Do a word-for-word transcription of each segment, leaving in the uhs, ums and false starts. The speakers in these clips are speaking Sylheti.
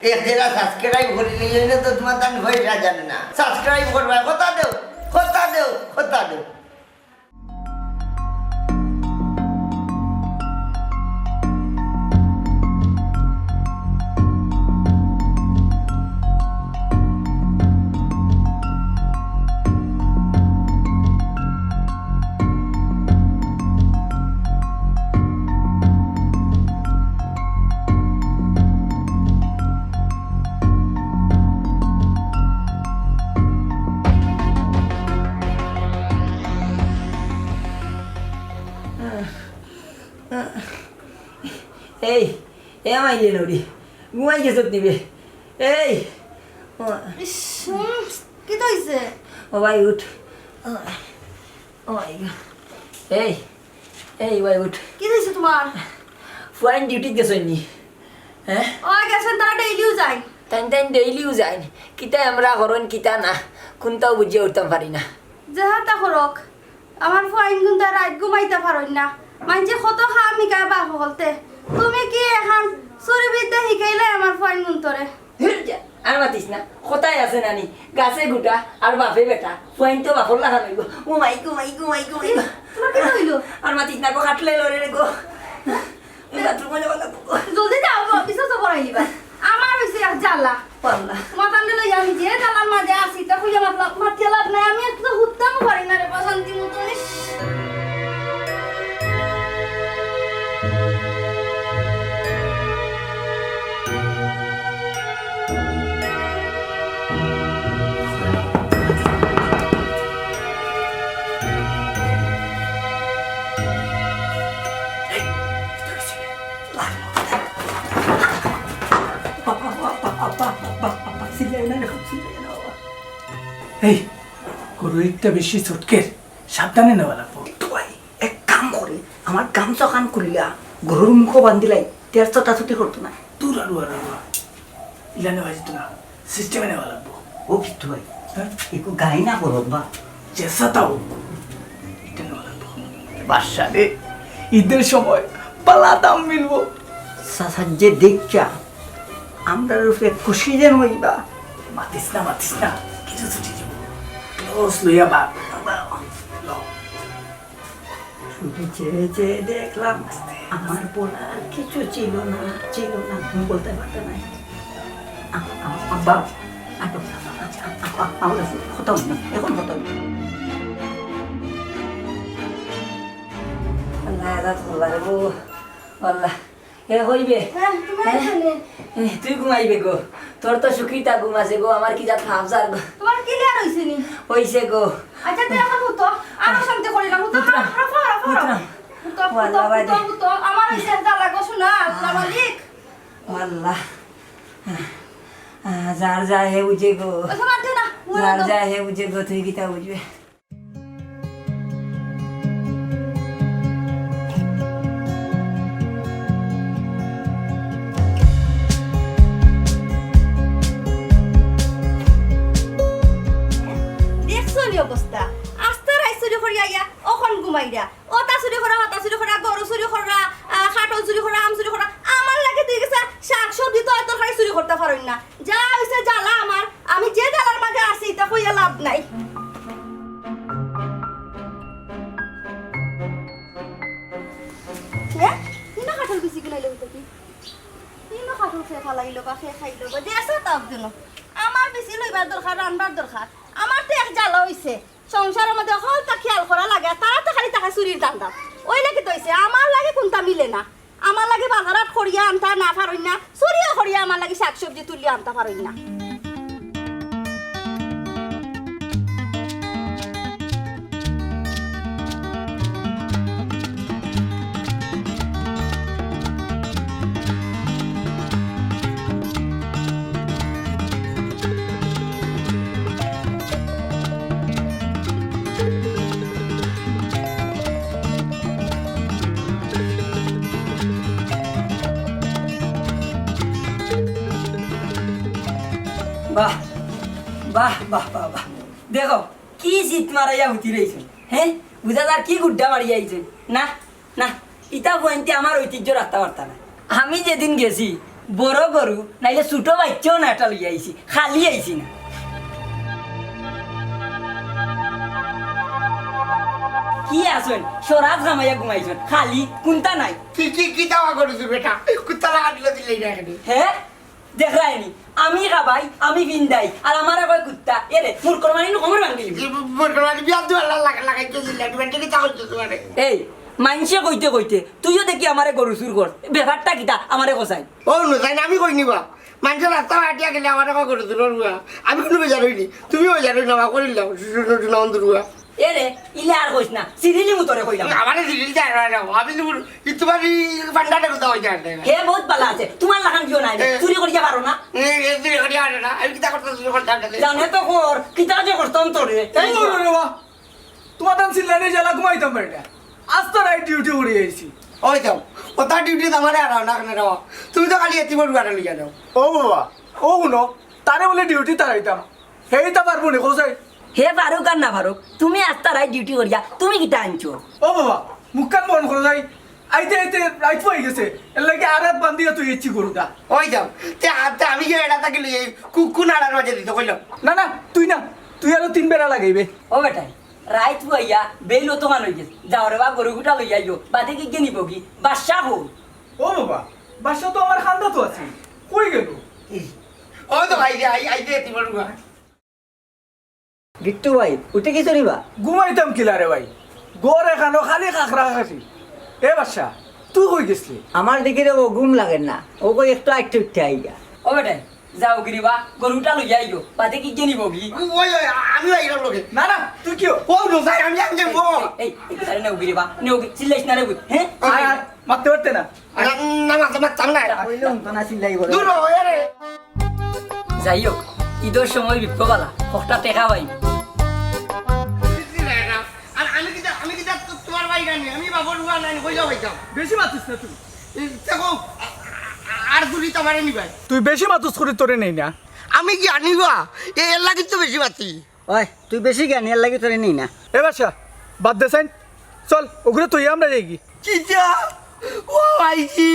এক জায়গা সাবস্ক্রাইব করি নিয়ে এলে তো তোমার তান পয়সা জানে না। সাবস্ক্রাইব করবা, কথা দেও, কথা দেও, কথা দেও। এই, এ আমার ইয়ে নড়ি, ঘুমাই গেছত নিবে। এই, ও, ইস, হুম, কিতা অইছে? ও ভাই উঠ। ও, ও ভাই গো। এই, এই ভাই উঠ। কিতা অইছে তোমার? ফুয়াইন ডিউটিত গেছইন নি? হ্যাঁ? ও গেছইন, তারা ডেইলিউ যাইন। তাইন তাইন ডেইলিউ যাইন। কিতা আমরা করইন, কিতা না, কুনটাও বুঝিয়া উঠতাম পারি না। যেতা করউক, আমার ফুয়াইন কুনতা রাইত ঘুমাইতা পারইন না। মাইনষে কত কাম হিকায় বাপ অকলতে। তুমি কি এখান চুরি বিদ্যা হিকাইলায় আমার ফুয়াইন কুনতরে? হির যা, আর মাতিস না। কথায় আছে নানি, গাছে গুটা আর বাপে বেটা। ফুয়াইন তো বাপর লাখান অইবো। ও মাই গো, মাই গো, মাই গো, মাই গো। তোমার কিতা অইলো? আর মাতিস না গো, কাটলে লড়ে রে গো। এই বাথরুমো যাওয়া লাগবো গো। জলদি যাও গো, বিছনা তো পড়াই নিবা। আমার অইছে এক জ্বালা। আল্লাহ। তোমার তানরে লইয়া আমি যে জ্বালার মাঝে আছি, তা কইয়া মাতলা-, মাতিয়া লাভ নাই। আমি একটু হুততামও পারি না রে বা, শান্তি মতো। ইস। এই, গরু একটা বেশি ছটকের, সাবধানে নেওয়া লাগবো। তুই এক কাম করে, আমার গামছা খান খুলিয়া গরুর মুখো বান্ধিলাই, তের ছুটাছুটি করতো না। দূর আরু, আরু, আরু। ইলা নেওয়া যেত না, সিস্টেমে নেওয়া লাগবো। ও কিট্টু ভাই, হ্যাঁ? একটু গাই না বলো বা। যেসাতা হোক, এটা নেওয়া লাগবো। বাদশা রে, ঈদের সময় বালা দাম মিলবো। চাচায় দেখিয়া আমরার উপরে খুশি যেন অইবা। মাতিস না, মাতিস না, কিছু ছুটি যাবো। লস লইয়া বাপ, বাপ, ল। শুধু চেয়ে চেয়ে দেখলাম, আমার বলার কিছু ছিল না, ছিল না, তুমি বলতে পারতে না। আ-, আ-, আব্বা, আ-, আ-, আ-, আ-, আমার কাছে কথা বলবি, এখন কথা বলবি। আল্লাহ, আল্লাহ, আল্লাহ রে গো, আল্লাহ। এ, কইবে? হ্যাঁ, তুমি হ্যাঁ? এখানে। এ, তুই ঘুমাইবে গো। তোর তো সুখিতা ঘুম আছে গো, আমার কি জাত হাফ যার গো। তোমার ক্লিয়ার হইছে নি? হইছে গো। আচ্ছা, তুই এখন হুতো। আর অশান্তি করি না। হুতো, হুতরাম, হাফ, হাফ, হাফ, হাফ। হুতরাম। হুতো, ও আল্লাহ, হুতো, বাদে। হুতো, হুতো। আমার হইছে জ্বালা গো, শোনা, আল্লাহ মালিক। ও আল্লাহ। আহ, যার যা হে বুঝে গো। ওই সব আর দিও না, ঘুমাই যার দাও। যা হে বুঝে গো, তুই কিতা বুঝবে? দেখছো নি অবস্থা? আস্তা রাইত চুরি করি আইয়া অখন ঘুমাইরা। অতা চুরি করা, হতা চুরি করা, গরু চুরি করা, আহ, কাঠল চুরি করা, আম চুরি করা। আমার লাগি দুই গেছা শাক সবজি তো তরকারি চুরি করতা পারইন না। যা হইছে জ্বালা আমার, আমি যে জ্বালার মাঝে আছি, ইতা কইয়া লাভ নাই। এ? ইনো কাঠল বিচি কিনাইলে হইতো কি? ইনো কাঠল খেয়ে ফালাইলো বা খেয়ে খাইলো বা যে আছে তাও দিল। আমার বিচি লইবার দরকার, রানবার দরকার। আমার তো এক জ্বালা হইছে। সংসারর মধ্যে হকলতা খেয়াল করা লাগে, তারা তো খালি থাকে চুরির ধান্দা। অইলে কিতা অইছে? আমার লাগি কুনতা মিলে না। আমার লাগি বাজার হাট করিয়া আনতা না পারইন না, চুরিও করিয়া আমার লাগি শাক সবজি তুলিয়া আনতা পারইন না। বাহ, বাহ, বাহ, বাহ, বাহ। দেখো, কি জিত মারাইয়া হুতি রইছে, হ্যাঁ? বুঝা যার কি গুড্ডা মারিয়া আইছে। না, না, ইতা ফুয়াইন্তে আমার ঐতিহ্য রাখতা পারতা না। আমি যেদিন গেছি, বড় গরু, নাইলে ছোট বাইচ্চাও না, একটা লইয়া আইছি, খালি আইছি না। কি আছইন, সরাত কামাইয়া ঘুমাইছইন, খালি কুন্তা নাই। কি, কি, কি দাওয়া করছো বেটা? কুত্তা লাগা দিল দিলে না এখানে। হে? দেখরায়নি, আমি খাবাই, আমি ফিন্দাই, আর আমারে কয় কুত্তা। এরে, মুরকর মানি নু কমর ভাঙ্গি। মুরকর মানি বিয়া তো আল্লাহ লাগা-, লাগাইতে দিলে, আমি বেটা কিতা করছো তোমারে? এই, মাইনষে কইতে কইতে, তুইও দেখি আমারে গরু চুর কর। ব্যাপারটা কিতা? আমারে কছাইন। ও নু, তাই না, আমি কই নিবা। মাইনষে রাস্তা আটিয়া গেলে আমারে কয় গরু চুর করবা। আমি কুনু বেজার অইনি, তুমি বেজার অইনা, আমার করিলাম, সুন্দর দুয়া। এরে, ইলা আর কইস না, সিরিলি মুতরে কইলাম। আমারে সিরিলি চাই না, না, আমি তো বলি, ই তোমার ই ফান্ডাটা কোথাও হইতে পারে না। হে বহুত ভালা আছে, তোমার লাখান কেউ নাই, এ। চুরি করিয়া পারো না। এ, এ, চুরি করিয়া পারে না, আমি কিতা করতে চুরি করতে পারে না। জানে তো কর, কিতা যে করতাম তোরে। এই বলো রে বাবা, তোমার দাম চিল্লানি জ্বালা ঘুমাইতাম পারি না। আজ তো রাইট ডিউটি করি আইছি। ওই যাও, ওটা ডিউটি আমারে আর না কেন রে বাবা? তুমি তো খালি এতিমর গাড়ি লইয়া যাও। ও বাবা, ও হুনো, তারে বলে ডিউটি তারাইতাম। হেইটা পারবো নি, কোথায়? হে পারুক আর না পারুক, তুমি আস্তা রাইত ডিউটি করিয়া তুমি কিতা আনছো? ও বাবা, মুখখান বন্ধ করো যাই। আইতে আইতে রাইত হয়ে গেছে, এর লাগি আর রাত বান্ধিয়া তুই ইচ্ছি করুকা। ওই যাও, তে আ-, তে আমি যে এটা তাকে লই, কু-, কোন আড়ার মাঝে দিতে কইলাম? না, না, তুই না, তুই আরো তিন বেড়া লাগাইবে। ও বেটাই, রাইত হইয়া বেইল অতখান হয়ে গেছে, যাও রে বা গরু গুটা লইয়া আইও, বাদে কি গিয়ে নিব কি? বাদশা হো। ও বাবা, বাদশা তো আমার খান্দা তো আছে, কই গেল? ওই তো ভাই, আই, আই দে, তুই বলবো। গিট্টু ভাই, উঠি গেছো নি বা? ঘুমাইতাম কিলা রে ভাই, ঘর এখানো খালি খাকরা খাসি। এ বাদশা, তুই কই গেছলি? আমার দিকে রে ও ঘুম লাগে না, ও কই একটু আইট্টু উঠতে আইগা। ও বেটা, যাও গিরি বা, গরুটা লইয়া আইও, বাদে কি গেনি বগি? ওই, ওই, আমি আইলাম লগে। না, না, তুই কিও? ও, নো, যাই, আমি, আমি যাই, ও। এই, এই, আরে নেও গিরি বা, নেও গি-, চিল্লাইস না রে বুঝ, হ্যাঁ? আয়, আয়, মারতে পারতে না। না, না, মারতে, মারতাম না। কইলে হুনতো না, চিল্লাই করে। দূর হ, এ রে। যাই হোক, ঈদর সময় বিপ্লবালা, কটা টেকা পাই। আর আমি কিতা, আমি কিতা তো-, তোমার ভাই জানি, আমি বাবার রুয়া নাই, কইলা ভাই যাও। বেশি মাতিস না তুই। এই, দেখো, আ-, আ-, আর দূরি তোমারে নি ভাই। তুই বেশি মাতুস করি তোরে নেই না। আমি কি আনিবা? এ এল্লা কিন্তু বেশি মাতি। ওই, তুই বেশি জ্ঞানী, এর লাগি তোরে নেই না। এ বাদশা, বাদ দে সাইন। চল, ওগুলো তুই আমরা যাই কি? কিতা? ও ভাইজি।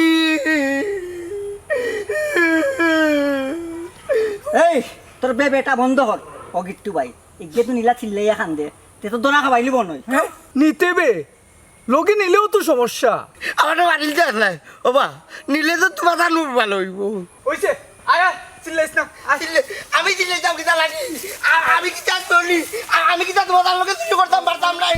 এই, তোর বে বেটা বন্ধ কর। ও গিট্টু ভাই, এগিয়ে তুই নীলা চিল্লাইয়া খান দে। তে তো দোনা খাবাইলি বন হই। হ্যাঁ? নিতে বে? লগে নিলেও তো সমস্যা। আমার তো বাড়িতে আসলে। ও বা, নিলে তো তোমার জানো ভালো হইব। ওইছে, আয়, আয়, চিল্লাইস না। আয়। চিল্লে-, আমি চিল্লে যাও কিতা লাগি? আ-, আমি কিতা চলি? আ-, আমি কিতা তোমার লগে চুরি করতাম পারতাম না?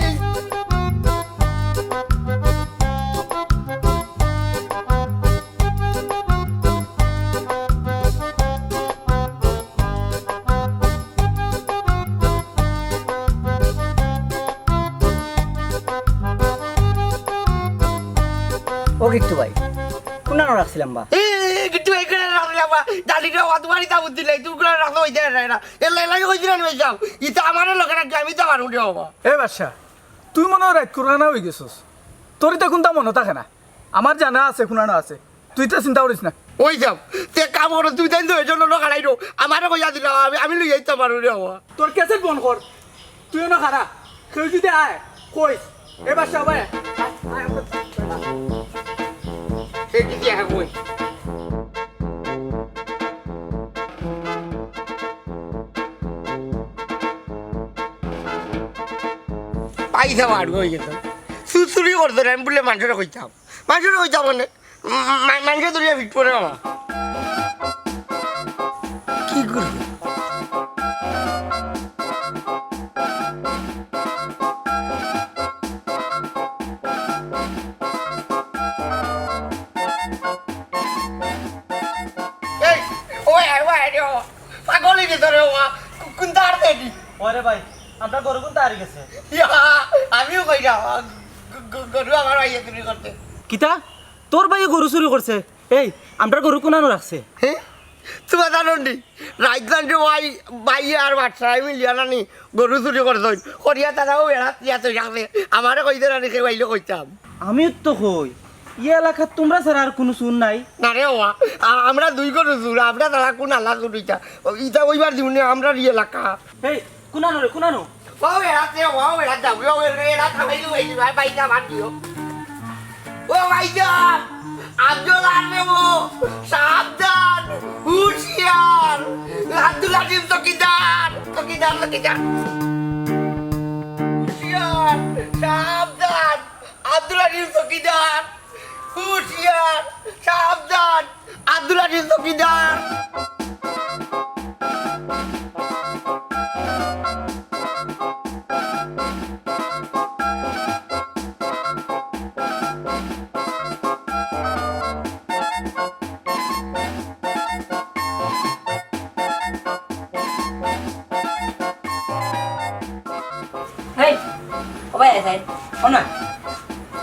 ও গিট্টু ভাই, কোনানো রাখছিলাম বা? এ, এ, এ, গিট্টু ভাই, কোনানো রাখছিলাম বা? ডালির বাবা, তোমারই দাম দিলাই, তুমি কোনানো রাখতে হইতে পারে না। এর লাই, লাই হইতে না, নিয়ে যাও। ইতা আমারে লগে রাখবে, আমি তো পারবো না বাবা। এ বাদশা, তুই মনে হয় রাইত কোনানো হয়ে গেছস। তোর ইতা কোনটা মনে থাকে না? আমার জানা আছে, কোনানো আছে। তুই তো চিন্তা করিস না। ওই যাও, তে কাম করো, তুই তাই তো এই জন্য না খাড়াই রো। আমারে কইয়া দিলাম, আমি, আমি লই যাইতাম পারবো না বাবা। তোর ক্যাসেট বন্ধ কর। তুই না খাড়া। কেউ যদি আয়, কইস, "এ বাদশা ভাই, আয়, আয়, আমরা।" এই কি দিয়া কই? পাইছা বার হয়ে গেছে। চুরচুরি করতো না, আমি বলে মানুষের কইতাম। মানুষের কইতাম মানে, মা-, মাইনষে ধরিয়া ফিট করে আমার। কি করবি? এই, ওই, ওই, ওই, ও, পাগল হয়ে গেছে রে, ও, কো-, কোন তার দেখি? ওরে ভাই, আমরা গরু কোন তার গেছে? ইয়া, আমিও কই না, গ-, গ-, গরু আমার ভাইয়ে চুরি করছে। কিতা? তোর ভাইয়ে গরু চুরি করছে? এই, আমরার গরু কোনানো রাখছে? হে? তোমার জানো নি? রাইত জানতে ভাই, ভাই আর বাচ্চারা মিলিয়া নানি গরু চুরি করছইন। করিয়া তারাও বেড়াত দিয়া তো রাখছে। আমারে কইতে নানি কেউ আইলে কইতাম। আমি তো কই, ই এলাকাত তোমরা ছাড়া আর কোনো চুর নাই? না রে বাবা, আ-, আমরা দুই গরু চুর, আমরা তারা কোন আল্লাহ চুর ইটা? ও, ইটা ওইবার দিমুনে আমরার ই এলাকা। এই, কোনানো রে, কোনানো? ও বেড়াত রে, ও বেড়াত যাও, ও বেড়াত, এরা খাবাই দিও, এই ভাই, ভাই, যা, ভাত দিও। ও ভাই, যা। আব্দুল আজিম, সাবধান, হুঁশিয়ার। আব্দুল আজিম চকিদার, চকিদার, চকিদার। হুঁশিয়ার, সাবধান, আব্দুল আজিম চকিদার। হুঁশিয়ার, সাবধান, আব্দুল আজিম চকিদার। এই, ও ভাই, এই, ও না।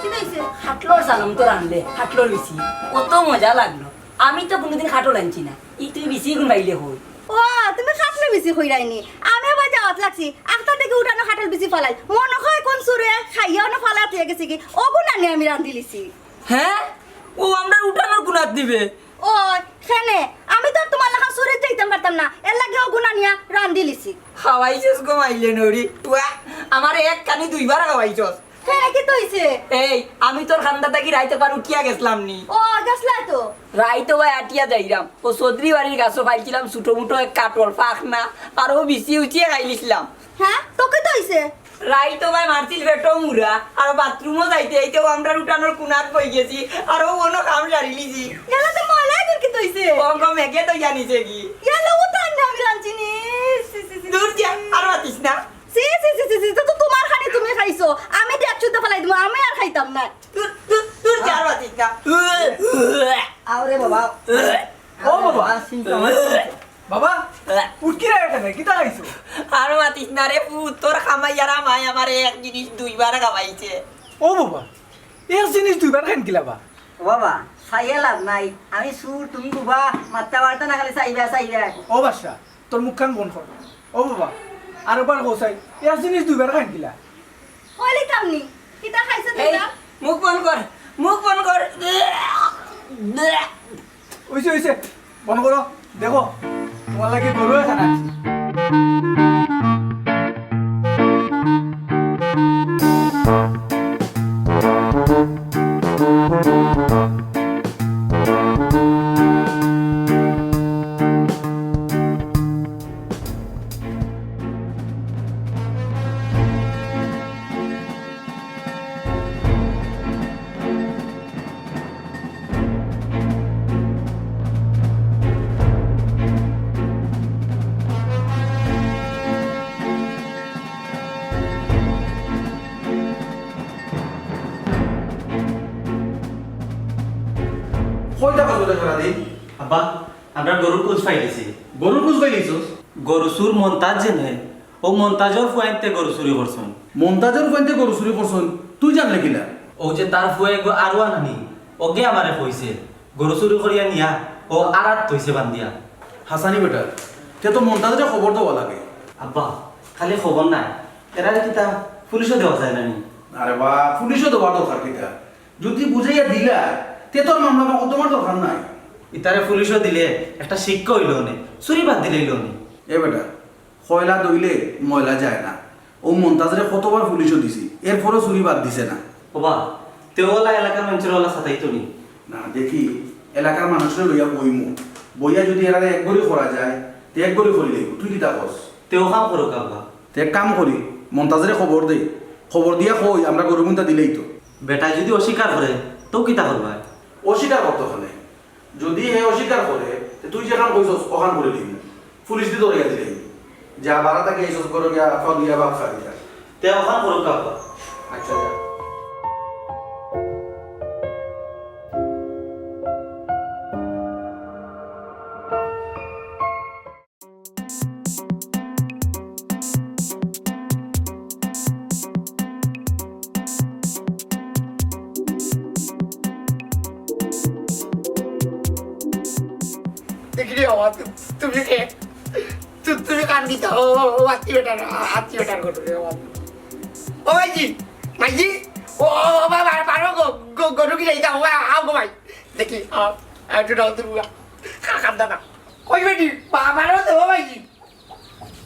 কিতা অইছে? কাঠলর সালাম তো রানলে, কাঠলর বিচি। কত মজা লাগলো। আমি তো কুনুদিন কাঠল আনছি না। ই তুই বিচি গুন পাইলে কই? ও, তুমি কাঠলর বিচি কইরায়নি। আমি আবার যাওয়াত লাগছি। আখতা দেখি উঠানো কাঠল বিচি ফালাইল। মনো কয় কুন চুরে খাইয়া অনো ফালাত অইয়া গেছে গি। অগুন আনি আমি রান্ধিলিছি। হে? অউ আমরার উঠানোর কুনাত নিবে? ও, কেনে? আমি তো আর তুমার লাখান চুরে যাইতাম পারতাম না। এরলাগি অগুন আনিয়া রান্ধিলিছি। খাওয়াইছস গো মাইলে নরি। ওয়া, আমারে এক কানি দুইবার খাওয়াইছস। কেনে, কিতা অইছে? এই, আমি তোর কান্দা থাকি রাইত একবার উঠিয়া গেছলাম নি? ও, গেছলায় তো। রাইত অবায় আটিয়া যাইরাম। অউ চৌধুরী বাড়ির গাছো পাইছিলাম ছোট মুটো এক কাঠল ফাকনা, আর অউ বিচি উচিয়া খাইলিছলাম। হে? তো কিতা অইছে? রাইত অবায় মারছিল পেটো মুরা, আর বাথরুমো যাইতে যাইতে অউ আমরার উঠানোর কুনাত বই গেছি, আর অউ অনো কাম সারিলিছি। ইয়ালা তো ময়লা এগুর কিতা অইছে? অঙ্গ মেঘে তো জানিছে কি? ইয়ালা অউ তো আন্নে আমি রানছি নি। ছি, ছি, ছি, দূর ছি। যা, আর মাতিস না। ছি, ছি, ছি, ছি, ছি, তো, তো তুমার খানি তুমি খাইছো, আমি দেখ শুদ্ধ ফালাই দিমু, আমি আর খাইতাম না। দূর, দূর, দূর যা, আর মাতিস না। আরে বাবা। ও বাবা। বাবা, চিন্তা আমার। বাবা, উঠকি রে এখানে, কিতা খাইছো? আর মাতিস না রে পুত, তোর কামাইয়ার মায় আমারে এক জিনিস দুইবার খাওয়াইছে। ও বাবা, এক জিনিস দুইবার খাইন কিলা বা? ও বাবা, চাইয়া লাভ নাই। আমি চুর, তুমি বুবা, মাততা পারতা না, খালি চাইবা, চাইবা। ও বাদশা, তোর মুখখান বন্ধ কর। ও বাবা, আরোবার কও চাই, এক জিনিস দুইবার খাইন কিলা? কইলিতাম নি, কিতা খাইছো এই, কিতা? মুখ বন্ধ কর, মুখ বন্ধ কর। অইছে, অইছে, বন্ধ করো। দেখো, তুমার লাগি গরু এখানে আনছি। কই থাকো তোরা সারাদিন? আব্বা, আমরা গরুর খোঁজ পাইলিছি। গরুর খোঁজ পাইলিছস? গরু চুর মন্তাজ যে নে, অউ মন্তাজর ফুয়াইন্তে গরু চুরি করছইন। মন্তাজর ফুয়াইন্তে গরু চুরি করছইন, তুই জানলে কিলা? অউ যে তার ফুয়াইন গো আরোয়া নানি, অগে আমারে কইছে, গরু চুরি করিয়া নিয়া অউ আড়াত থইছে বান্ধিয়া। হাছানি বেটা, তে তো মন্তাজরে খবর দেওয়া লাগে। আব্বা, খালি খবর নায়, এরারে কিতা পুলিশো দেওয়া যায় না নি? আরে বা, পুলিশো দেওয়ার দরকার কিতা? যুদি বুঝাইয়া দিলা, তে তোর মামলা মকদ্দমার দরকার নাই। ইতারে পুলিশো দিলে একটা শিক্ষা অইলো নে, চুরি বাদ দিলাইলো নে। এ বেটা, কয়লা ধইলে ময়লা যায় না। অউ মন্তাজরে কতবার পুলিশো দিছি, এরপরও চুরি বাদ দিছে না। ওবা, তেও অলা এলাকার মানষরে অলা সাতাইতো নি? না, দেখি, এলাকার মানষরে লইয়া বইমু। বইয়া যুদি এরারে এক ঘড়ি করা যায়, তে এক ঘড়ি করিলাইমু। তুই কিতা কস? তেও কাম করউক আব্বা। তে এক কাম করি, মন্তাজরে খবর দেই। খবর দিয়া কই, আমরা গরু মুন্তা দিলাইতো। বেটায় যুদি অস্বীকার করে, তেও কিতা করবায়? অস্বীকার করতো কেনে? যুদি হে অস্বীকার করে, তে তুই যেখান কইছস, অখান করিলাইমু। পুলিশ দি ধরিয়া দিলাইমু। যা বারা থাকি আইছস, ঘরো গিয়া আত পাও ধুইয়া ভাত খাবি যা। তে অখান করউক আব্বা। আচ্ছা, যা। দেখি রে বাবা, তু-, তুমি কে? তু-, তুমি কান দিতা? ও, ও, ও, আত্মীয়টার, আত্মীয়টার ঘটনা রে বাবা। ও ভাইজি, ভাইজি, ও, ও, ও, বাবা, পারো গো, গো, গরু কি যাইতা? ও, আও গো ভাই। দেখি, আও, আও, একটু নাও তুমি, আও। কা-, কান্দা না। কই বেটি, বাবারও তো, ও ভাইজি।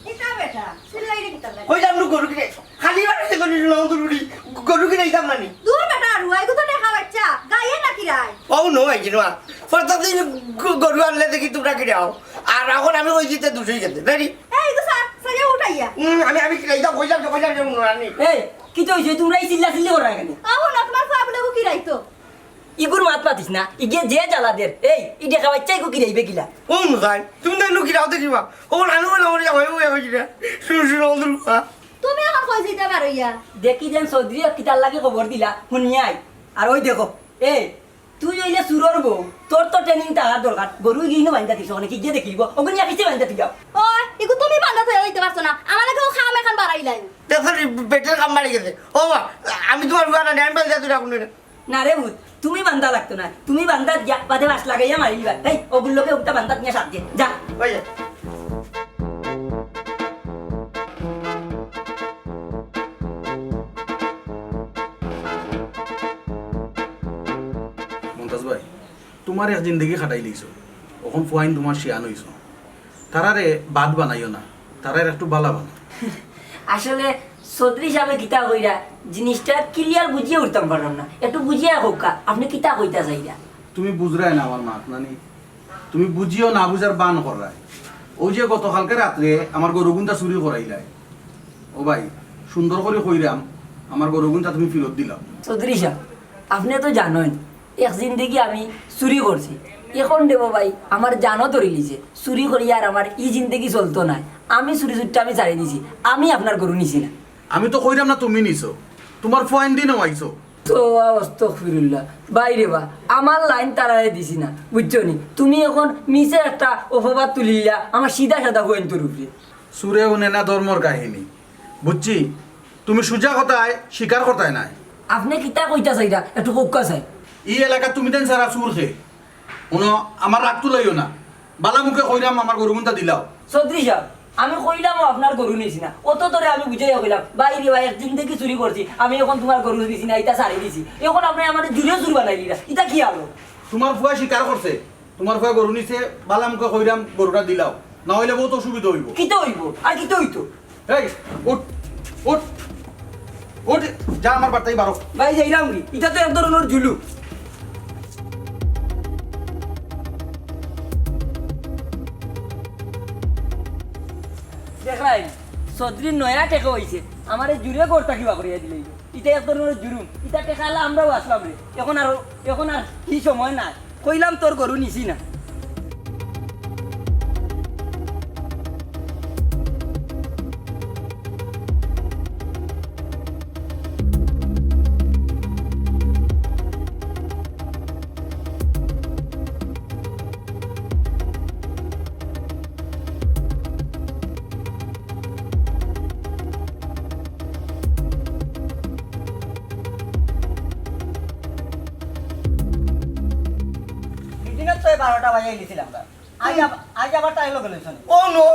কিতা বেটা, চিল্লাইরে কিতা বেটা? কই যাম নু গরু কিনে? খালি বাড়িতে গরু কিনে, গরু কিনে যাইতাম না নি? দূর বেটা, রুয়াই কত দেখা বাচ্চা, গাইয়ে নাকি রায়? ও নো, আইছি না। পরতা দিন গ-, গরু আনলে দেখি তুমরা কিরাও। আর অখন আমি কইছি তে দুষই গেছে, ready? এই তো স্যার, স্যার, উঠাইয়া। হুম, আমি, আমি কিরাইতাম, কইলাম তো, কইলাম তো, মনে আনি। এই, কিতা অইছে? তুমরা ই চিল্লা চিল্লি কররায় কেনে? আও না, তুমার ফুয়া বুলে গু কিরাইতো। ইগুর মাত মাতিস না, ইগে যে জ্বালা দের। এই, ই ডেকা বাইচ্চা ইগু কিরাইবে কিলা? ও নো যাই, তুমি তো এনু কিরাও দেখিবা। ও নানু বলে আমার জামাই বউ এখন কিরা। শুনো, শুনো, ওদের কথা। তুমি অখন কই যাইতা পারো ইয়া? দেখি যেন চৌধুরী কিতার লাগি খবর দিলা, হুনিয়াই। আর ওই দেখো, এই, তুই অইলে চুরর বউ, তোর তো training থাকার দরকার। গরু ইগিনু বান্ধা দিছ, অনে কিগিয়ে দেখিব, ওগুন ইয়া কিসে বান্ধা দিলাও। ওই, ইগু তুমি বান্ধা থইয়া যাইতে পারছো না, আমার লাগি ও কাম এখান বাড়াইলাই। দেখো রে, বেটের কাম বাড়ি গেছে। ও বা, আমি তুমার ফুয়া না, আমি বান্ধা তুই রাখুন না। না রে ভূত, তুমি বান্ধা লাগতো না, তুমি বান্ধা দিয়া বাদে বাঁশ লাগাইয়া মারি দিবা। এই, ওগুর লগে ওটা বান্ধা নিয়া সাথ দিয়ে, যা। ওই যা। মন্তাজ ভাই, তুমার এক জিন্দেগি খাটাইলিছো, অখন ফুয়াইন তুমার শিয়ান অইছো, তারারে বাদ বানাইও না, তারারে একটু বালা বানাও। আসলে চৌধুরী সাবে কিতা কইরা, জিনিসটা clear বুঝিয়া উঠতাম পারলাম না, একটু বুঝিয়া কউক্কা, আপনে কিতা কইতা চাইরা? তুমি বুঝরায় না আমার মাত নানি, তুমি বুঝিও না বুঝার বান কররায়। ওই যে গতকালকে রাত্রে আমার গরুগুনতা চুরি করাইলায়, ও ভাই, সুন্দর করি কইরাম, আমার গরুগুনতা তুমি ফিরত দিলাও। চৌধুরী সাব, আপনে তো জানইন, এক জিন্দেগি আমি চুরি করছি, অখন দেবো ভাই, আমার জানও ধরিলিছে, চুরি করি আর আমার ই জিন্দেগি চলতো নায়। আমি চুরি চুরিটা আমি ছাড়ি দিছি, আমি আপনার গরু নিছি না। আমি তো কইরাম না তুমি নিছো, তুমার ফুয়াইন দি নেওয়াইছো। তো আস্তাগফিরুল্লাহ। ভাই রে বা, আমার লাইন তারারে দিছি না, বুঝছো নি? তুমি অখন মিছে একটা অপবাদ তুলিলা, আমার সিধা সাদা ফুয়াইনতর উপরে। চুরে হুনে না ধর্মর কাহিনী, বুঝছি? তুমি সুজা কথায় স্বীকার করতায় নায়। আপনে কিতা কইতা চাইরা, একটু কউক্কা চাই। ই এলাকা তুমি দেন সারা চুর খে। হুনো, আমার রাগ তুলাইও না। বালা মুখে কইরাম, আমার গরুগুনতা দিলাও। চৌধুরী সাব, আমি কইলাম ও আপনার গরু নিছি না। অত ধরে আমি বুঝাইয়া কইলাম, ভাই রে ভাই, এক জিন্দেগি চুরি করছি, আমি অখন তুমার গরু নিছি না, ইটা ছাড়ি দিছি। অখন আপনে আমারে জুরে চুর বানাই দিলা, ইটা কি আলো? তুমার ফুয়া স্বীকার করছে, তুমার ফুয়া গরু নিছে, বালা মুখে কইরাম গরুটা দিলাও, না অইলে বউত অসুবিধা অইবো। কিতা অইবো? আর কিতা অইতো? এই, উঠ, উঠ, উঠ, যা আমার বাড়িত থাকি বারো। ভাই, যাইরাম কি? ইটা তো এক ধরনর জুলুম। দেখরায়, চৌধুরীর নয়া টেকা অইছে, আমারে জুরে ঘর থাকি বার করিয়া দিলাইলো। ইটা এক ধরনর জুলুম, ইটা টেকা আলা আমরাও আছলাম রে। অখন আর, অখন আর কি সময় নাই। কইলাম তোর গরু নিছি না। হিদিনও তো বারোটা বাজাই দিছিলাম। আইজ আব-, আইজ আবার তাই লগে লইছইন। ও নো।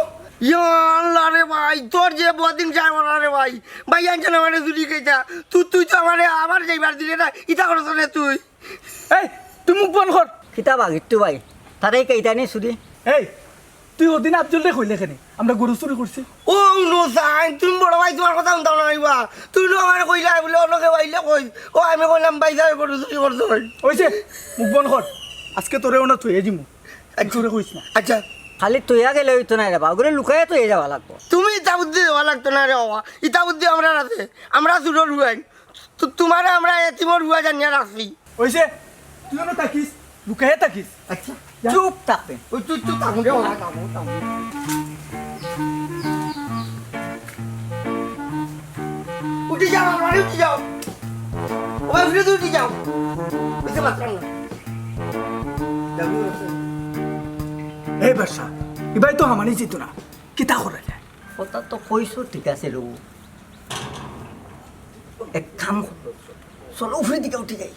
ইয়া আল্লাহ রে ভাই, তোর যে বদিন যায় ওরা রে ভাই। ভাই আনছে না মানে চুরি খাইতা। তুই, তুই তো আমারে আবার যাইবার দিলে না। ইতা করছ রে তুই। এই, তুই মুখ বন্ধ কর। কিতা বা গিট্টু ভাই? তারে খাইতা নি চুরি? এই, তুই ওদিন আফজলরে কইলে কেনে আমরা গরু চুরি করছি? ও নো সাইন, তুমি বড় ভাই, তুমার কথা হুনতাম না নাইবা। তুই নো আমারে কইলা বুলে অন্য কেউ আইলে কই। ও আমি কইলাম ভাই সাহেব গরু চুরি করছে ভাই। অইছে, মুখ বন্ধ কর। আজকে তোরে ওনা থইয়া দিমু। আচ্ছা। তোরে কইস না। আচ্ছা। খালি থইয়া গেলে অইতো নায় রে বা, ওগুরে লুকাইয়া থইয়া যাওয়া লাগবো। তুমি ইতা বুদ্ধি দেওয়া লাগতো না রে বাবা, ইতা বুদ্ধি আমরার আছে। আমরা চুরর ফুয়াইন। তু-, তুমারে আমরা এতিমর ফুয়া জানিয়া রাখছি। অইছে, তুই অনো থাকিস, লুকাইয়া থাকিস। আচ্ছা। যা। চুপ থাকবে। ওই চুপ, চুপ থাকুন রে বাবা, থাকুন, থাকুন। উঠি যাও, আপনারা উঠি যাও। ও ভাই, উঠে উঠি যাও। বুঝতে পারতাম না। যাও, এই বাদশা, ইবায় তো হামানি জিত না। কিতা করা যায়? কথা তো কইছো ঠিক আছে রে। এক কাম করো, চলো উপরে দিকে উঠি যাই।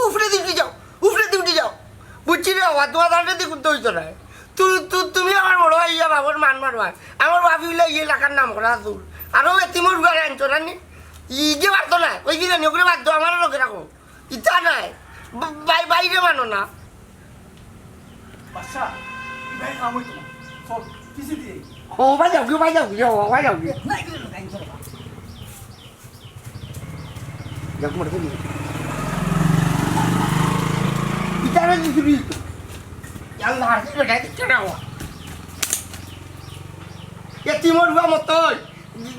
উপরে দিকে উঠি যাও, উপরে দিকে উঠি যাও। বুঝছি রে বাবা, তোমার দাঁড়ে দিকে উঠতে হইতো না। তু-, তু-, তুমি আমার বড় ভাই, ইয়া বাবার মান মারো ভাই। আমার বাপি হইলে এই এলাকার নাম করা চুর। আরো এতিমর ঘরে আনছো না নি? ইগে পারতো না, ওই দিন আনি ওগুলো বাদ দাও, আমারও লোকে রাখো। ইতা নাই, বা-, বাই-, বাইরে মানো না। বাদশা, ইবায় কাম অইতো না। চল, পিছে দিয়ে। ও, ভাই যাও, ভাই যাও, যাও, ভাই যাও। না, এগুলো লোক আইন চলো। যাও, তোমার কি? তারা দি চুরি। আল্লাহ, হাসি বেটা, কিচ্ছু না হওয়া। এতিমর ফুয়া মতই।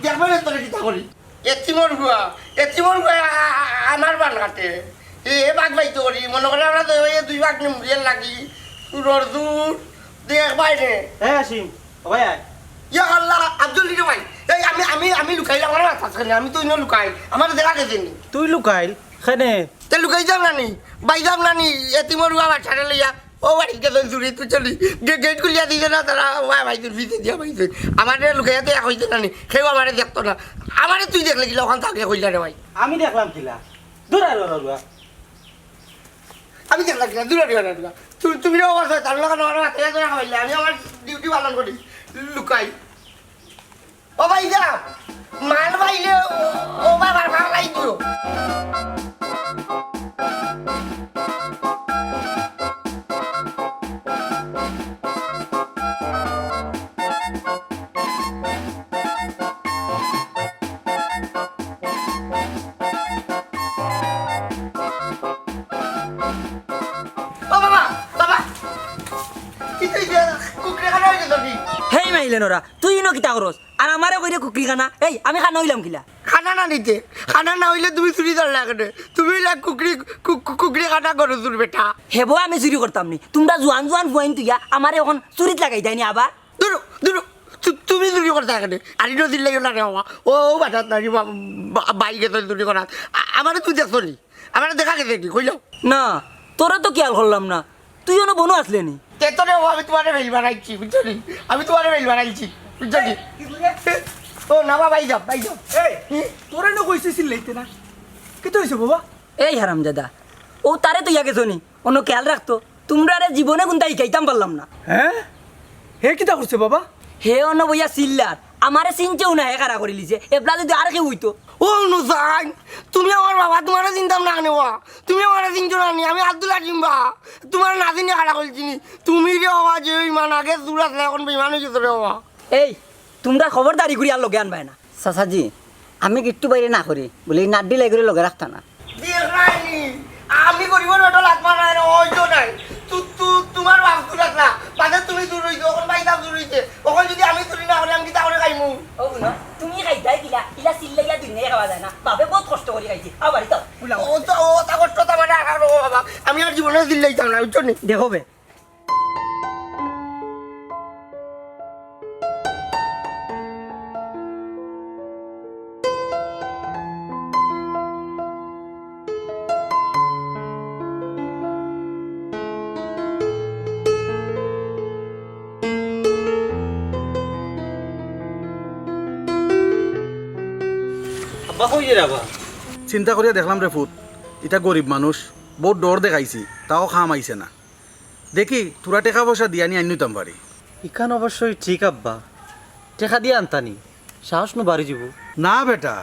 দেখবে না তোরা কিতা করি। এতিমর ফুয়া, এতিমর ফুয়া আ-, আ-, আ-, আমার বান কাটে। এ, এ বাঘ বাইতে করি, মনে করে আমরা তো ওই দুই বাঘ নিমুরিয়ার লাগি। চুরর চুর, দেখ বাইরে। হ্যাঁ, আসিম, ও ভাই আয়। ইয়া আল্লাহ, আব্দুল লিডু ভাই। এই আমি, আমি, আমি লুকাইলাম, আমার মাথা আছে না, আমি তো ইনো লুকাই। আমার দেখা গেছে নি। তুই লুকাইল? কেনে? তে লুকাই যাম না নি? বাই যাম না নি? এতিমর ফুয়া বাচ্চারে লইয়া। ও বাড়ি গেছে চুরি, তুই চলি। গে-, গেট খুলিয়া দিছে না তারা, ওয়া ভাই তুই ভিতরে দিয়া ভাই তুই। আমারে লুকাইয়া তো এক হইছে না নি? কেউ আমারে দেখতো না। আমারে তুই দেখলে কিলা, ওখান থাকলে কইলা রে ভাই। আমি দেখলাম কিলা? দূর আর ওরা। আমি দেখলাম কিলা? দূর আর ওরা। তুমি, তুমি রে বাবা, তার লগে আমার মাথায় ধরে খাওয়াইলে, আমি আমার ডিউটি পালন করি। লুকাই। ও ভাই যা, মাল পাইলে ও, ও বাবার ভাগ লাই দিও। ও বাবা, বাবা, কি তুই যে কুকুরে খানা হয়ে গেল কি? হেই মাইলে নরা, তুই ইনো কিতা করস? আর আমারে কইরে কুকরি খানা? এই, আমি খানা হইলাম কিলা? খানা না নিতে, খানা না হইলে তুমি চুরি ধরলা কেনে? তুমি হইলা কুকরি, কু-, কু-, কুকরি খানা করো চুর বেটা। হেবো আমি চুরি করতাম নি। তোমরা জুয়ান জুয়ান ফুয়াইন তুইয়া আমারে এখন চুরিত লাগাই দেয়নি আবার? দুরু, দুরু, তু-, তুমি চুরি করতে কেনে? আর ইনো দিল্লাইও না রে বাবা। ও, ও বাসাত না রে বাবা, বা-, বাইরে তো চুরি করা। আ-, আমারে তুই দেখছো নি? আমারে দেখা গেছে কি? কইলাও। না, তোরা তো খেয়াল করলাম না। তুই অনো বনো আসলে নি? তে তো রে, ও আমি তোমারে বেইল বানাইছি, বুঝছো নি? আমি তোমারে বেইল বানাইছি, বুঝছো নি? ও না বাবা, এই যাও, এই যাও। এই, হুম? তোরা না কইছিস চিল্লাইতে না? কিতা হইছে বাবা? এই হারামজাদা, ও তারে তো ইয়া গেছো নি, অনো খেয়াল রাখতো। তোমরারে জীবনে কুন্তা হিকাইতাম পারলাম না। হ্যাঁ? হে কিতা করছে বাবা? হে অনো বইয়া চিল্লার, আমারে চিনছেও না, হে খাড়া করি লিছে। এবলা যদি আর কেউ হইতো। ও নুসাইন, তুমি আমার বাবা, তোমারে চিনতাম না কেনে ওয়া? তুমি আমারে চিনছো না নি? আমি আব্দুল হাকিম বা। তোমারে না চিনি খাড়া করি চিনি। তুমি রে বাবা যে বেইমান, আগে চুর আসলে, এখন বেইমান হয়ে গেছো রে বাবা। এই, তোমরা খবরদারি করি আর লগে আনবায় না। চাচাজি, আমি কিট্টু বাইরে না করি, বলে এই নাড্ডি লাই করে লগে রাখতা না। দেখরায়নি, আমি গরিবর বেটা লাত মারায় না, ওই তো নাই। তু-, তু-, তোমার বাপ চুর আসলা, বাদে তুমি চুর হইছো, এখন ভাই সাহেব চুর হইছে। এখন যদি আমি চুরি না করি, আমি কিতা করে খাইমু? ও হুনো, তুমি খাইতায় কিলা, ইলা চিল্লাইয়া দুনিয়ায় খাওয়া যায় না। বাপে বহুত কষ্ট করি খাইছে। আও বাড়িত আও, বুলাও। ও তো, ও তা কষ্ট তো আমার আর, আর ও বাবা, আমি আর জীবনে চিল্লাইতাম না, বুঝছো নি? দেখো বে, আব্বা, কই যাইরা বা? চিন্তা করিয়া দেখলাম রে ফুত, ইতা গরিব মানুষ, বউত ডর দেখাইছি, তাও কাম আইছে না। দেখি, থুড়া টেকা পয়সা দিয়া নি আইন্নতাম পারি। ইখান অবশ্যই ঠিক আব্বা, টেকা দিয়া আনতানি, সাহস নু বাড়ি যিবো। না বেটা,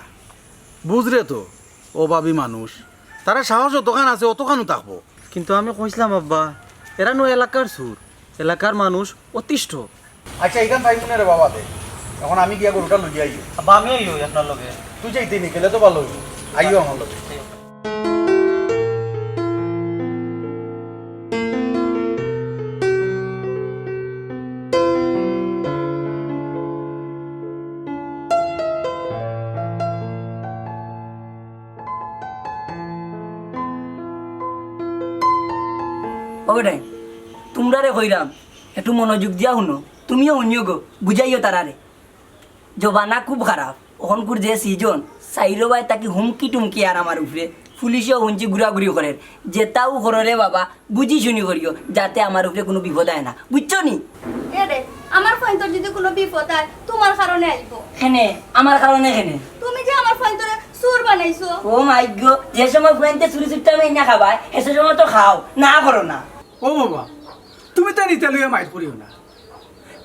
বুঝরে তো, অভাবী মানুষ, তারা সাহস যতখান আছে অতখানউ থাকবো। কিন্তু আমি কইছলাম আব্বা, এরা নু এলাকার চুর, এলাকার মানুষ অতিষ্ঠ। আচ্ছা, ইখান পাইমু না রে বাবা দে। এখন আমি গিয়া গরুটা লইয়া আইও। আব্বা, আমি আইও আপনার লগে। তুই যাইতে নি, গেলে তো ভালো অইবো। আইও আমার লগে। ও বেটাইন, তুমরারে কইরাম, একটু মনোযোগ দিয়া হুনো, তুমিও হুনিও গো, বুঝাইও তারারে। জমানা খুব খারাপ, অখনকুর যে season, চাইরো বায় থাকি হুমকি টুমকি আর আমার উপরে, পুলিশেও হুনছি ঘুরাঘুরি করের, যেতাউ করো রে বাবা, বুঝি শুনি করিও, যাতে আমার উপরে কুনু বিপদ আয় না, বুঝছো নি? এ রে, আমার ফুয়াইন্তর যদি কুনু বিপদ আয়, তুমার কারণে আইবো। কেনে? আমার কারণে কেনে? তুমি যে আমার ফুয়াইন্তরে চুর বানাইছো। ও মাই গো, যে সময় ফুয়াইন্তে চুরি চুরটা মাইনা খাবায়, হে সময় তো খাও, না করো না। ও বাবা, তুমি তার ইতা লইয়া মাইর করিও না।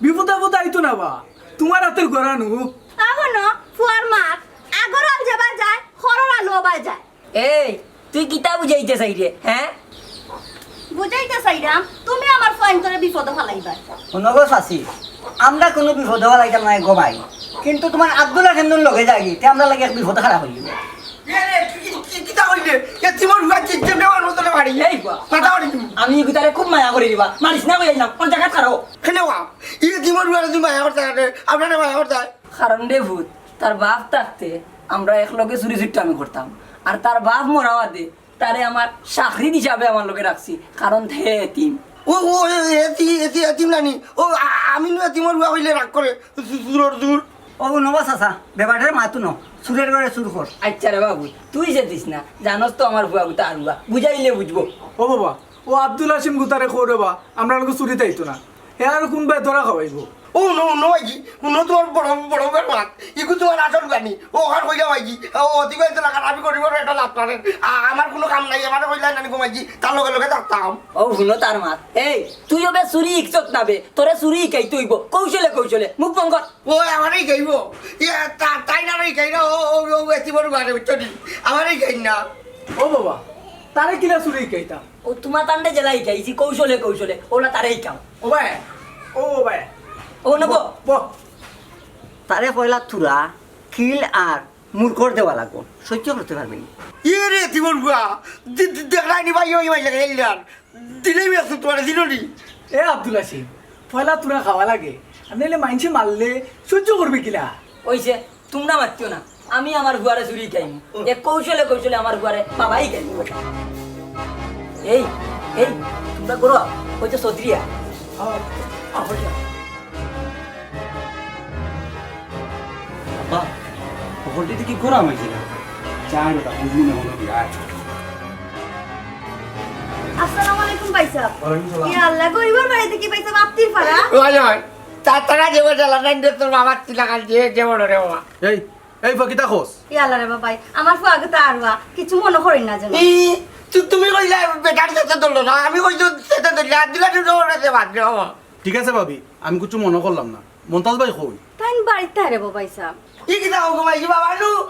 বিপদ আপদ আইতো না বা, তুমার আতর গড়ানো। তা হুনো, ফুয়ার মাত, আগর আল যাবা যায়, খরর আলু আবার যায়। এই, তুই কিতা বুঝাইতে চাইরে, হ্যাঁ? বুঝাইতে চাইরাম, তুমি আমার ফুয়াইন্তরে বিপদো ফালাইবায়। হুনো গো চাচি, আমরা কুনু বিপদো ফালাইতাম নায় গো ভাই, কিন্তু তুমার আব্দুল হাকিমর লগে যাইগি, তে আমরার লাগি এক বিপদ খাড়া করিলিবো। এ রে, কি, কি, কি, কিতা কইলে? এ, তুমার তোরা চিৎ চিৎ দেওয়ার মতো না বাড়ি। এই বা। মাথা বাড়ি তুমি। আমি ইগুতারে খুব মায়া করি রে বা। মারিস না কই আইলাম। কোন জায়গাত খাড়াও? কেনে বা? ইয়ে দিমর বাড়ি তুমি মায়া করতে থাকে। আপনারা মায়া করতে হয়। কারণ রে ভূত, তার বাপ থাকতে আমরা একলগে চুরি চুট্টামি করতাম। আর তার বাপ মরা বাদে তারে আমার চাকরির হিসাবে আমার লগে রাখছি। কারণ হে এতিম। ও, ও, এ-, এতি-, এতি-, এতিম নানি। ও, আ-, আমি নু এতিমর বাপ অইলে রাগ করে। চু-, চুরর চুর। ও, নবা চাচা, বেবাটের মাতু ন। চুরের ঘরে চুর কর। আচ্ছা রে বাবু, তুই যে দিস না, জানোস তো আমার ফুয়া গুতা আরুয়া। বুঝাইলে বুঝবো। ও বাবা, ও আব্দুল হাসিম গুতারে কও রে বা, আমরা লোক চুরি তাইতো না। হে আর কোন বায় ধরা খাওয়াইবো? ও নো, নো, ভাইজি, হুনো তোমার বড়, বড় বের মাত। ইগু তোমার আসল গানি। ও আর কইলা ভাইজি, ও অতি ভাই তো লাগান, আমি গরিবর একটা লাভ পারেন। আ-, আমার কোনো কাম নাই, আমার কইলা নানি ঘুমাইজি, তার লগে লগে থাকতাম। ও হুনো তার মাত। এই, তুই ওবে চুরি ইকছত না বে, তোরে চুরি ইকাইতে অইবো। কৌশলে, কৌশলে, মুখ বন্ধ কর। ও আমারই খাইবো। ইয়া, তা-, তাই না রে খাই না, ও, ও, ও, এতি বড় বারে, বুঝছো নি? আমারই খাই না। ও বাবা, তারে কিলা চুরি ইকাইতা? ও তোমার তান্ডে জেলা ইকাইছি, কৌশলে, কৌশলে। ওলা তারে ইকাও। ও ভাই, ও ভাই। ও নেবো। বহ। তারে পয়লা তুরা, কিল আর মুরকর দেওয়া লাগবো। সহ্য করতে পারবে নি। ইয়ে রে, তিমন বুয়া, দে-, দে-, দেখলাই নি ভাই, ওই ভাই লাগে, এলিয়ান। দিলেই বেশ তোমার দিল নি। এ আব্দুল হাসিম, পয়লা তুরা খাওয়া লাগে। আর নাইলে মাইনষে মারলে সহ্য করবে কিলা? ওইছে, তোমরা মাতিও না। আমি আমার ফুয়ারে চুরি খাইমু। হুম। এ কৌশলে কৌশলে আমার ফুয়ারে বাবাই খাইমু। এই, এই, তোমরা করো, ওই তো চৌধুরিয়া। আ, আ, ওই তো। আব্বা, হকলটি দেখি গরম অইছে না? চা আনো তা, বুঝবি না মনে হয়, আয়। আসসালামু আলাইকুম ভাই সাহেব। ওয়ালাইকুম সালাম। ইয়া আল্লাহ, গরিবর বাড়িতে কি ভাই সাহেব আত্তির পাড়া? ওই, ওই, তা-, তারা যে ওই জ্বালা নাই, তোর বাবার তিলা কাল দিয়ে যে বড় রে বাবা। এই, এই ফকিতা খোস। ইয়া আল্লাহ রে বাবা, আমার ফুয়া গো তা আরুয়া, কিছু মনে করেন না যেন। ই, তু-, তুমি কইলা বেটার সাথে ধরলো না, আমি কইছো সাথে ধরলে, আর দিলা তুমি ওর সাথে বাদ রে বাবা। ঠিক আছে ভাবি, আমি কিছু মনে করলাম না। মন্তাজ ভাই কই? তাইন বাড়িত তাই রে বাবা সাহেব। ই কিতা কও গো মাইজি বাবা নু?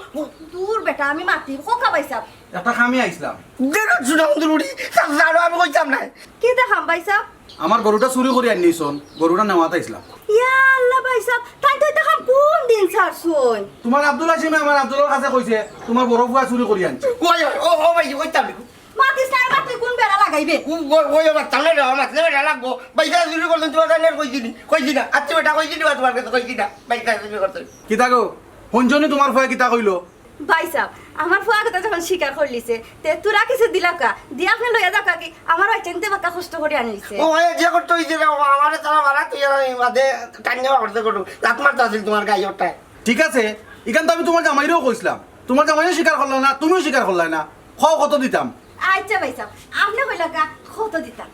দূর বেটা, আমি মাতি, খোকা ভাই সাহেব। একটা কামে আইছলাম। দেরো শুনাম দুরুড়ি, সাজারো আমি কইতাম না। কিতা কাম ভাই সাহেব? আমার গরুটা চুরি করি আনিছইন, গরুটা নেওয়াত আইছলাম। ইয়া আল্লাহ ভাই সাহেব, তাইন তো ইতা কাম কোন দিন ছাড়ছইন? তোমার আব্দুল হাসিমে আমার আব্দুলর কাছে কইছে, তোমার বড় ফুয়া চুরি করি আনছে। ওই, ওই, ও, ও ভাই, কইতাম না। মাতিস না, এবার তুই কোন বেড়া লাগাইবে? ও, ও, ওই আবার তাহলে রে, আমার ছেলে বেটা লাগবো। ভাই সাহেব চুরি করছেন, তোমার জানে কইছি নি? কইছি না। আচ্ছা বেটা, কইছি নি বা তোমার কাছে? কইছি না। ভাই সাহেব চুরি করছেন। কিতা গো? হুনছো নি তোমার ফুয়া কিতা কইলো? ভাই সাহেব, আমার ফুয়া কথা যখন স্বীকার করলিছে, তে তোরা কিছু দিলাও কা? দিয়া আপনে লইয়া যাও কা কি? আমার বাচ্চা নিতে বাক্কা কষ্ট করি আনলিছে। ও, এ যে করতে হইছে রে, ও আমারে তারা মারা তুই আর আমি বাদে কান্না করতে করু। লাত মারতে আছিল তোমার গায়ে ওটায়। ঠিক আছে, ইখান তো আমি তোমার জামাইরেও কইছিলাম। তোমার জামাইও স্বীকার করলা না, তুমিও স্বীকার করলায় না। কও কত দিতাম? আচ্ছা ভাই সাহেব, আপনে কইলা কা কত দিতাম?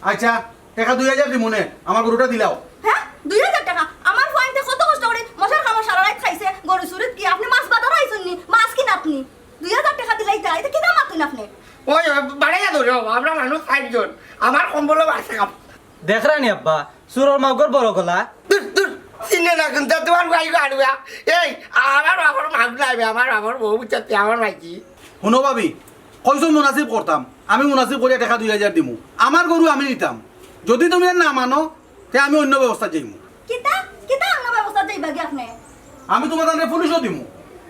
আচ্ছা, টেকা দুই হাজার দিমু নে, আমার গরুটা দিলাও। হ্যাঁ? দুই হাজার টেকা? আমার ফুয়াইন্তে কত কষ্ট করি মশার কামড় সারা রাইত খাইছে, গরু চুরিত কি আপনে মাছ বাজারো আইছইন নি? মাছ কিনাত নি? দুই হাজার টেকা দিলাইতা, ইতা কিতা মাতইন আপনে? ওই, ওই, বাড়াইয়া ধরো, আমরা মানুষ ষাইট জন, আমার কম্বলও বাড়ছে কাম। দেখরা নি আব্বা, চুরর মাউগর বড় গলা। দূর, দূর, চিনে না কিন্তু, তোমার ভাই গাড়ুয়া। এই, আমার বাবার মাউগ নাই বে, আমার বাবার বউ বুঝতে, আমার মাইজি। হুনো ভাবি, কইছো মুনাসিব করতাম, আমি মুনাসিব করিয়া টেকা দুই হাজার দিমু। আমার গরু আমি নিতাম। যদি তুমি আর না মানো, তে আমি অন্য ব্যবস্থা যাইমু। কিতা? কিতা অন্য ব্যবস্থা যাইবা গি আপনে? আমি তোমার তানরে পুলিশও দিমু।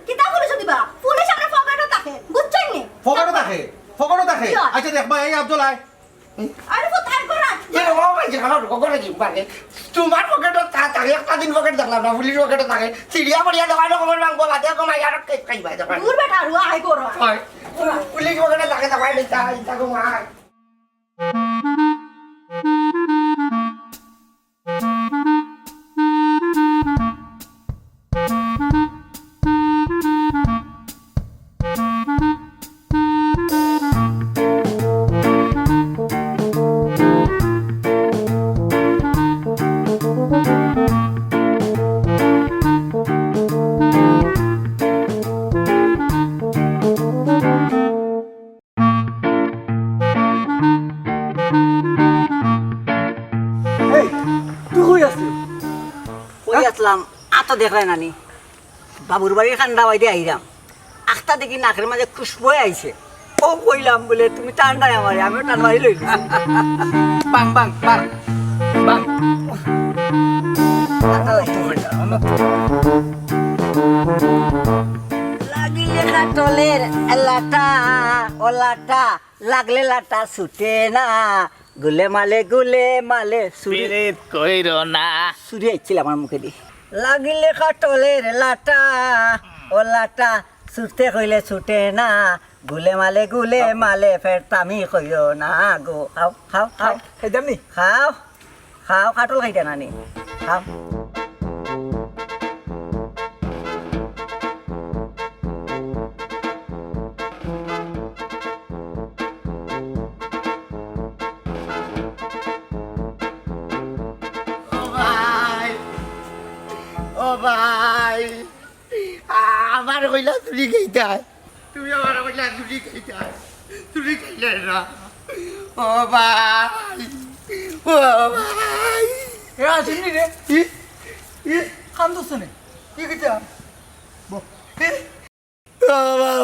কিতা পুলিশও দিবা? পুলিশ আমরার পকেটো থাকে, বুঝছইন নি? পকেটো থাকে? পকেটো থাকে? কিয়? আচ্ছা দেখবা, এই আফজল আয়। আরে ফুত, আয় করা। এ বাবা, ভাই, যে খারাপ, পকেটো কি পারে? তোমার পকেটো তা-, থাকে, একটা দিন পকেট দেখলাম না, পুলিশ পকেটো থাকে। সিরিয়া পড়িয়া দেওয়া না, খবর মাংস, বাদে কমাই, আরো কেস খাইবা, দেখো। দূর বেটা, রুয়া, আয় করা। হয়। পুলিশ পকেটো থাকে, দেখো, এই তা-, এই তা কমাই। এই, তুই কই আছলি? কই আছলাম, আতো দেখরায় নানি। বাবুর বাড়ির কান্দা বাইদে আইরাম। আখতা দেখি নাকের মাঝে খুশবু আইছে। ও কইলাম বলে, তুমি টান নাই আমারে, আমিও টান মারি লই। বাং, বাং, বাং, বাং। লাগিলে কাঠলের লাটা, ও লাটা, লাগলে লাটা ছুটে না, গুলে মালে গুলে মালে চুরি। পিরিত কইরো না। চুরি আইছিল আমার মুখেদি। লাগিলে কাঠলের লাটা, ও লাটা, ছুটতে কইলে ছুটে না, গুলে মালে গুলে মালে ফেরতামি কইও না গো। খাও, খাও, খাও। খাই, খাইতাম নি? খাও, খাও, কাঠল খাইতা না নি? খাও। ও ভাই, ও ভাই, আ-, আমার কইলা চুরি খাইতায়। তুমি আমার কইলা চুরি খাইতায়। চুরি খাইলে না। ও ভাই, ও ভাই। এ, আসেননি রে। ই, ই। কান্দছ নে। কি খাইতা? ব-, এ? ও বাবা।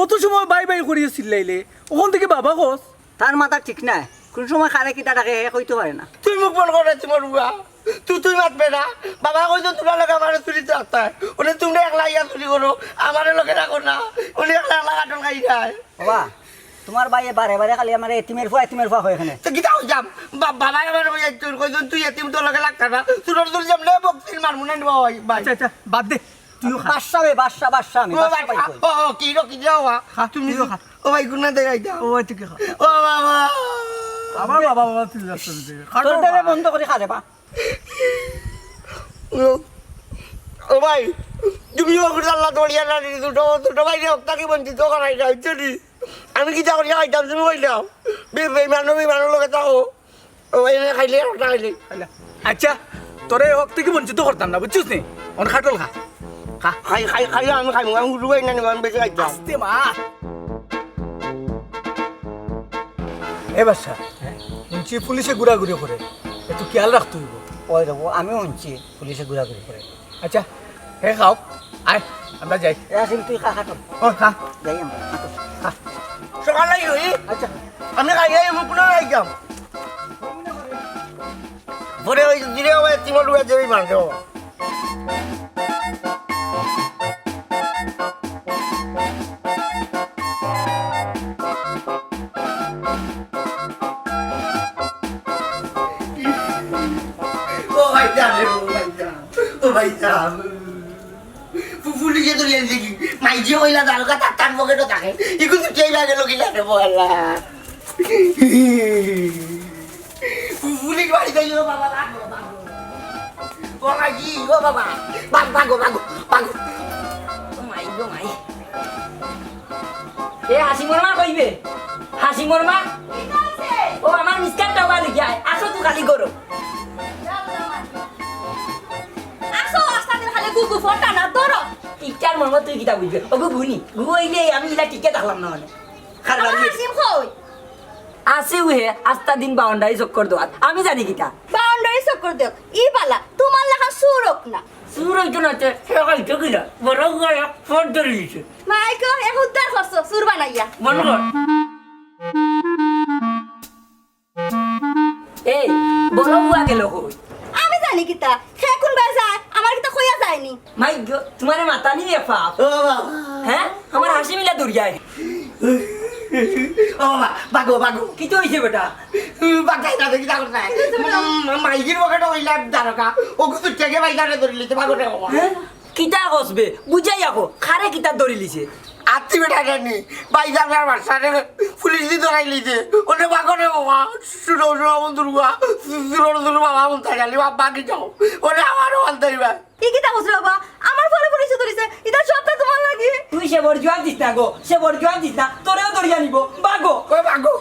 অত সময় বাই বাই করিয়া চিল্লাইলে, অখন থাকি বাবা কছ? তার মাথা ঠিক নাই, কুন সময় কারে কিতা ডাকে হে কইতো পারে না। তুই মুখ বন্ধ কর, তুমার বুয়া। তুই, তুই মাতবে না। বাবা কইতো তুমার লগে আমারে চুরিত রাখতায়। অনে তুমরা একলা আইয়া চুরি করো, আমারে লগে রাখো না। অনে একলা একলা কাঠল খাইরায়। বাবা, তুমার ভাইয়ে বারে বারে খালি আমারে এতিমের ফুয়া, এতিমের ফুয়া কয় কেনে। তো কিতা কইতাম? বা-, বাবায় আমারে কইয়া চুর কইছইন, তুই এতিম, তোর লগে লাগতা না। চুরর চুর যেমনে বকছিল মারমু না নি বাবা, ভাই। আচ্ছা, আচ্ছা, বাদ দে। তুইও খা। বাদশা বে, বাদশা, বাদশা আমি, ও বাদশা ভাই, ভাই কই। ও, ও, কি রে, কি রে, বাবা? খা, তুমি তুইও খা। ও ভাই, গুনা দে, আইতা। ও ভাই, তুই কি খা? ও বাবা। আমার বাবা, বাবা, তুই যাস না, তুই খা। তোর খাটল দে খা। বন্ধ করি খা রে বা। ও, ও ভাই, তুমি ও গুরু আল্লাহ দড়িয়া না রে, দুটো, দুটো ভাই রে, হপ্তা কি বঞ্চিত করাই না, বুঝছো নি? আমি কিতা করিয়া খাইতাম, তুমি কইলাও। বে-, বেইমান, বেইমানর লগে থাকো। ও, এনে খাইলে, ওটা খাইলে। আচ্ছা, তোরে হক থাকি বঞ্চিত করতাম না, বুঝছস নি? অন খাটল খা। খা। খাই, খাই, খাই, আমি খাইমু, আমি উঠবো না, আমি বেশি খাইতাম। আস্তে মা। এ বাদশা, হুনছি পুলিশে ঘুরাঘুরি করে, একটু খেয়াল রাখতে হইব। ওই রে, ও আমিও হুনছি পুলিশে ঘুরাঘুরি করে। আচ্ছা, হে খাও, আয়, আমরা যাই। এ আসিম, তুই খা, খাটল। ও, খা। যাই আমরা, খাটল। খা। সকালে হই। আচ্ছা। আমি খাই, এই মুখ না খাইতাম। পরে ওই দিলে ওই তিমল উড়ে যাবে মারতে বাবা। ও ভাই সাহেব, ও ভাই সাহেব, ও ভাই সাহেব। পু-, পুলিশে ধরিয়া আনছে কি? মাইজে কইলা দারোগা তার, তার পকেটো থাকে। ইগু তো কেউ লাগে লগিলা রে বলা। পু-, পুলিশ বাড়ি যাইও বাবা, ভাগো, ভাগো। ও ভাই, ও বাবা, ভাগ, ভাগো, ভাগো, ভাগো। ও মাই গো মাই। এ হাসিমর মা কইবে? হাসিমর মা? কিতা অইছে? ও আমার মিসকার টাওয়া লিখায়। আসো তো খালি করো। আসো, আস্তা দিন খালি গুগু ফোনটা না ধরো। ইটার মর্ম তুই কিতা বুঝবে? ও গুগু নি। গুগু অইলে আমি ইলা টিকে থাকলাম না মানে। খালি আমার খালি হাসিম কই? আছে উহে, আস্তা দিন বাউন্ডারি চক্কর দেওয়াত। আমি জানি কিতা? বাউন্ডারি চক্কর দেওয়াত। ই বালা, তুমার লেখা চুর অউক না। চুর অইতো না তে, সে খাইতো কিলা? বড় বড় ফোন ধরে দিছে। মাইকো, এ উদ্ধার করছো, চুর বানাইয়া। বন্ধ কর। এই, বড় বুয়া গেল কই? আমি জানি কিতা? সে কুনবায় যায়, আমার কিতা কইয়া যায়নি? মাই গো, তুমারে মাতানি এ পাপ। ও বাবা। হ্যাঁ? আমার হাসিম ইলা দৌড়িয়া আয়। ও বাবা, বাগো, বাগো। কিতা অইছে বেটা? বাগাই না, দেখি, দেখো না। উম, মাইজির পকেটো কইলা দারোগা। ওগু তো টেকে বাইজারে ধরিলিছে, বাগো রে বাবা। হ্যাঁ? কিতা কসবে? বুঝাইয়া কও, কারে কিতা ধরিলিছে? আত্তি বেটা জানি, বাইজার বাসারে পুলিশ দি ধরাইলিছে। ওনে বাগো রে বাবা, শুনো, শুনো, বন্ধুর বাবা, শুনো, শুনো, বাবা, মন তাই জানি, বাবা, বাকি যাও। ওরে আমারও আনতে হইবা। ই কিতা কছ রে বাবা? আমার পরে পুলিশে ধরিছে, ইতা সবটা তুমার লাগি। তুই সে বড় জুয়ান দিস না গো, সে বড় জুয়ান দিস না, তোরেও ধরিয়া নিব, বাগো। ওই বাগো।